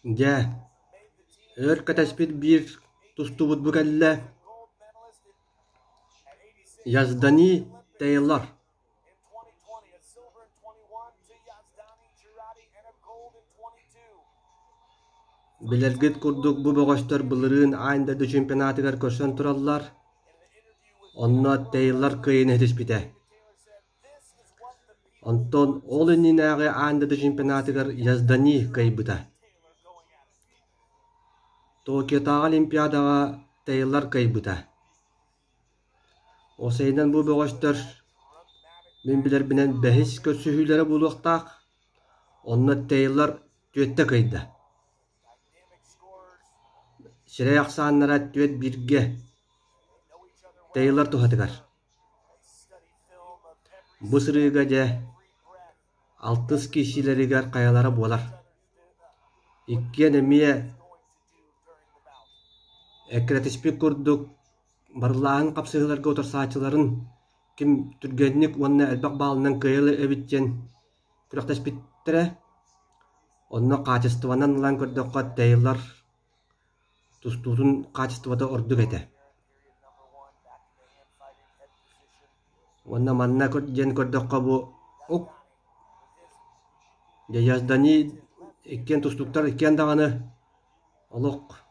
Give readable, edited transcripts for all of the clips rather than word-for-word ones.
Дьэ, өр кэтэспит биир тустубут бу кэллэ Яздани Тейлор Билэргит курдук бу бөҕөстөр былырыын аан дойду чемпионатыгар көрсөн тураллар, онно Тейлор кыайыыны ситиспитэ. Онтон ол иннинээҕи аан дойду чемпионатыгар Яздани кыайбыта. Токиотааҕы Олимпиадаҕа Тейлор кыайбыта. Уопсайынан бу бөҕөстөр мин билэрбинэн бэһис көрсүһүүлэрэ буолуохтаах, онно Тейлор түөртэ кыайда. Сирэй ахсааннара түөрт бииргэ Тейлор туһатыгар. Бу сырыыга дьэ алтыс киирсиилэригэр хайалара буолар. Иккиэн эмиэ эккирэтиспит курдук барыллааһын хапсыһыыларга утарсааччыларын ким түргэнник уонна элбэх баалынан кыайар эбит диэн күрэхтэспиттэрэ. Онно хаачыстыбанан ылан көрдөххө Тейлор тустуутун хаачыстыбата ордук этэ. Уонна манна диэн көрдөххө бу ук Дьайаздани иккиэн тустууктар иккиэн даҕаны олох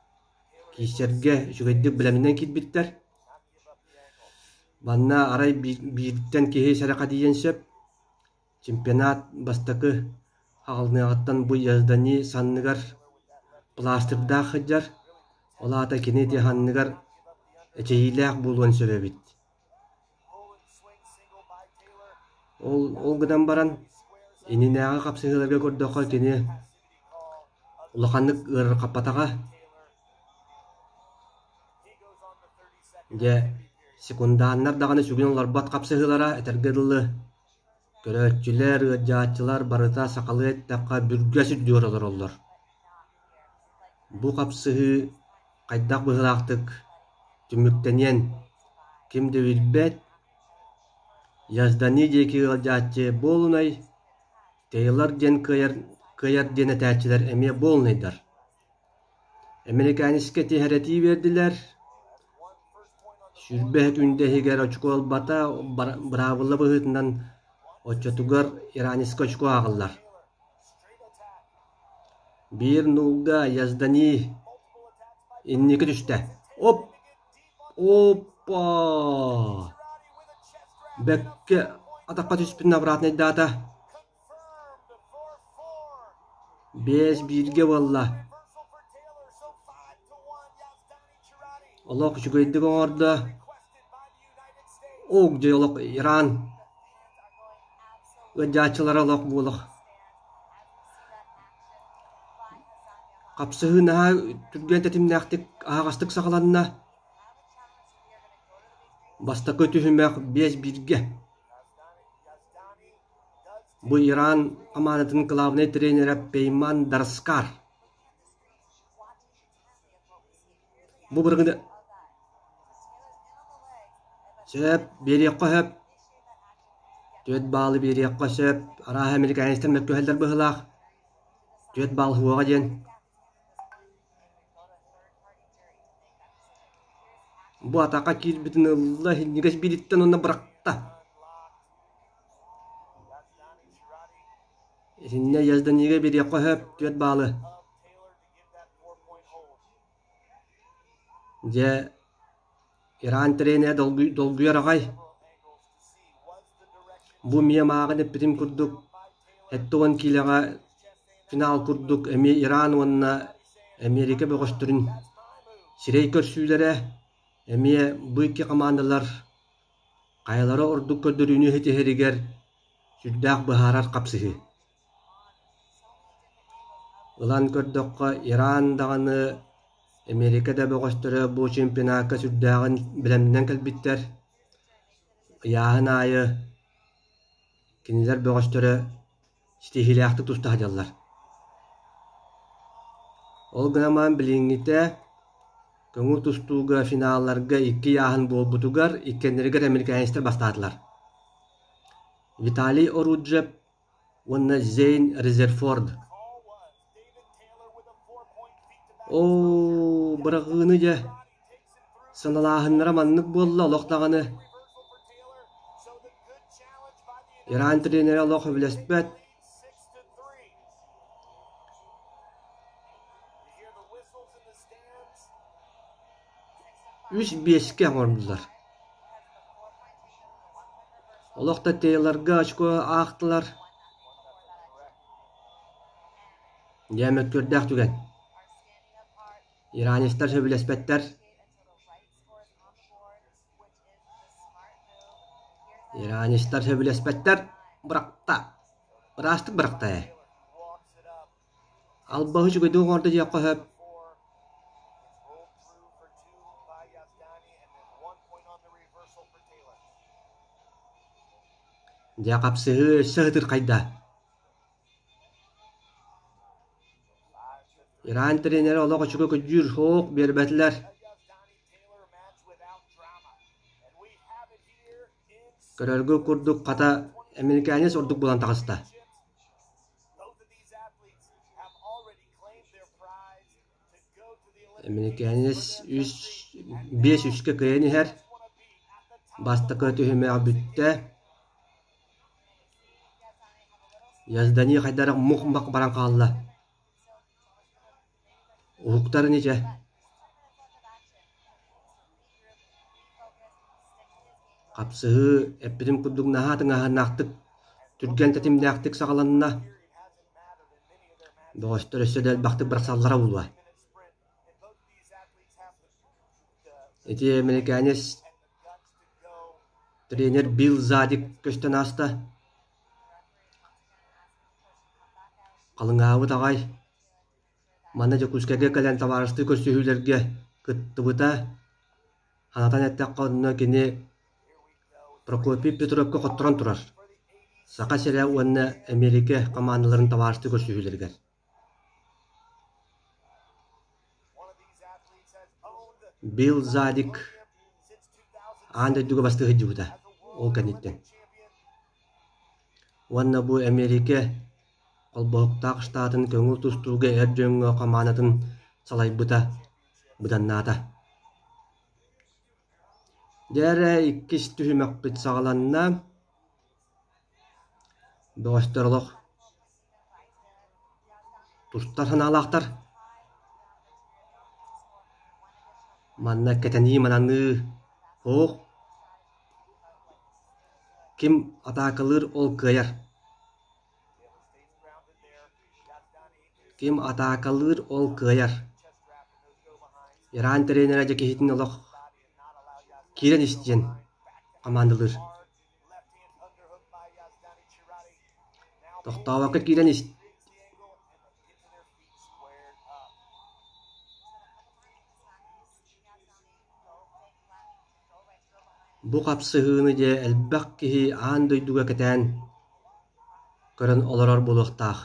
киирсэргэ үчүгэйдик бэлэмнэнэн киирбиттэр. Манна арай бииртэн киһи сэрэхэдийиэн сөп. Чемпионат бастакы аҕалыныаҕыттан бу Яздани санныгар пластырдаах сылдьар, ол аата кини ити санныгар эчэйиилээх буолуон сөп эбит. Ол, ол гынан баран, иннинээҕи хапсыһыыларга көрдөххө кини улаханнык ыарырҕаппатаҕа. Дьэ, секундааннар даҕаны сүгүн олорбот хапсыһыылара, этэргэ дылы, көрөөччүлэр, ыалдьааччылар барыта сахалыы эттэххэ бүргэс үрдүгэр олороллор. Бу хапсыһыы хайдах быһыылаахтык түмүктэниэн ким да билбэт. Яздани диэки ыалдьааччы буолунай, Тейлор диэн кыайар, кыайар диэн этээччилэр эмиэ буолунайдар. Эмэрикээнискэ тиһэрэтии биэрдилэр, 20 күндэ иһигэр очко ылбата, быраабыла быһыытынан оччотугар иранецка очко ааҕыллар. Биир нуулга Яздани инники түстэ. Оп! Оппа! Бэккэ атахха түспүтүн обратнайдаата. Биэс бииргэ буолла. Олох үчүгэйдик оҥордо. Ок дьэ олох Иран ыалдьааччылара олох буолуох. Хапсыһыы наһаа түргэн тэтимнээхтик аһаҕастык саҕаланна. Бастакы түһүмэх биэс бииргэ. Бу Иран хамаандатын кылаабынай тренерэ Пейман Дарскар. Бу быргыны сөп, биэриэххэ сөп. Түөрт баалы биэриэххэ сөп. Арааһа американецтар мөккүһэллэр быһыылаах. Түөрт баал суоҕа диэн. Бу атака киирбитин ылла, иһинньигэс биириттэн уонна бырахта. Итиннэ Язданига биэриэххэ сөп, түөрт баалы. Дьэ, Иран тренерэ долгуйар аҕай. Бу эмиэ мааҕын эппитим курдук, 70 киилэҕэ финал курдук эмиэ Иран уонна Эмиэрикэ бөҕөстөрүн сирэй көрсүүлэрэ, эмиэ бу икки хамаандалар хайалара ордук көрдөрүүнү ситиһэригэр сүрдээх быһаарар хапсыһыы. Ылан көрдөххө, Иран даҕаны, Эмиэрикэ да бөҕөстөрө бу чемпионакка сүрдээҕин бэлэмнэнэн кэлбиттэр. Ыйааһын аайы кинилэр бөҕөстөрө ситиһиилээхтик туста сылдьаллар. Ол гынан баран билиҥҥитэ көҥүл тустууга финалларга икки ыйааһын буолбутугар иккиэннэригэр американецтар бастаатылар. Виталий Оруджев уонна Зейн Резерфорд. Оо, быраҕыыны дьэ, сыаналааһыннара маннык буолла олох даҕаны. Иран тренерэ олох сөбүлэспэт. Үс биэскэ оҥордулар. Олох да Тейлорга очко аахтылар. Дьэ, мөккүөрдээх түгэн. Иранецтар сөбүлэспэттэр. Иранецтар сөбүлэспэттэр. Бырахта. Ыраастык бырахта ээ. Албаһы үчүгэйдик оҥордо диэххэ сөп. Дьэ, хапсыһыы өссө ытырхайда. Иран тренерэ олох үчүгэй көдьүүр суох биэрбэтилэр. Көрөргө курдук хата американец ордук буолан таҕыста. Американец үс биэс үскэ кыайан иһэр. Бастакы түһүмэх бүттэ. Яздани хайдах мух-мах баран хаалла. Уһуктар ини дьэ. Хапсыһыы эппитим курдук наһаа тыҥааһыннаахтык, түргэн тэтимнээхтик саҕаланна. Бөҕөстөр өссө да элбэхтик бырахсаллара буолуо. Ити американец тренер Билл Задик көстөн ааста. Халыҥаабыт аҕай. Манна Дьокуускайга кэлэн табаарыстыы көрсүһүүлэргэ кыттыбыта. Санатан эттэххэ, онно кини Прокопий Петровка хотторон турар. Саха сирэ уонна Эмиэрикэ хамаандаларын табаарыстыы көрсүһүүлэригэр. Билл Задик аан дойдуга бастыы сылдьыбыта ол кэнниттэн. Уонна бу Эмиэрикэ Холбоһуктаах Штатын көҥүл тустууга эр дьоҥҥо хамаандатын салайбыта быданнаата. Дьэ эрэ иккис түһүмэхпит саҕаланна. Бөҕөстөр олох тустар санаалаахтар. Манна кэтэнии-мананыы суох. Ким атаакалыыр ол кыайар. Ким атаакалыыр ол кыайар. Иран тренерэ дьэ киһитин олох киирэн ис диэн хамаандалыыр. Тохтообокко киирэн ис Бу хапсыһыыны дьэ элбэх киһи аан дойдуга кэтээн көрөн олорор буолуохтаах.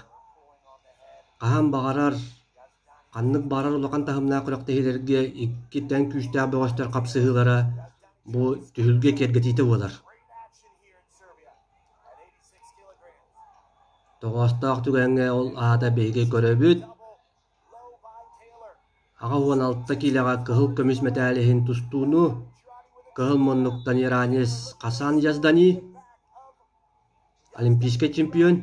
Хаһан баҕарар, ханнык баҕарар улахан таһымнаах күрэхтэһиилэргэ икки тэҥ күүстээх бөҕөстөр хапсыһыылара бу түһүлгэ киэргэтиитэ буолар. Тоҕоостоох түгэҥҥэ ол аата биһиги көрөбүт, 86 киилэҕэ кыһыл көмүс мэтээл иһин тустууну кыһыл муннуктан иранец Хасан Яздани, олимпийскай чемпион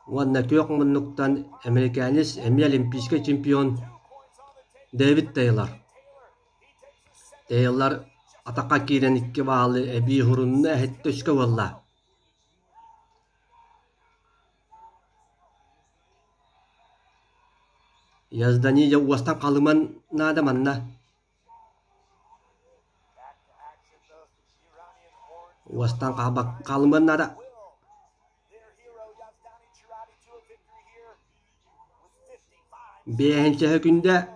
уонна күөх муннуктан американец эмиэ олимпийскай чемпион Дэвид Тейлор. Тейлор атахха киирэн икки баалы эбии уһурунна, эһэттэ үскэ буолла. Яздани дьэ уостан халыман наада манна. Уостан хаалыман наада. Биэһинчэһэ күндэ.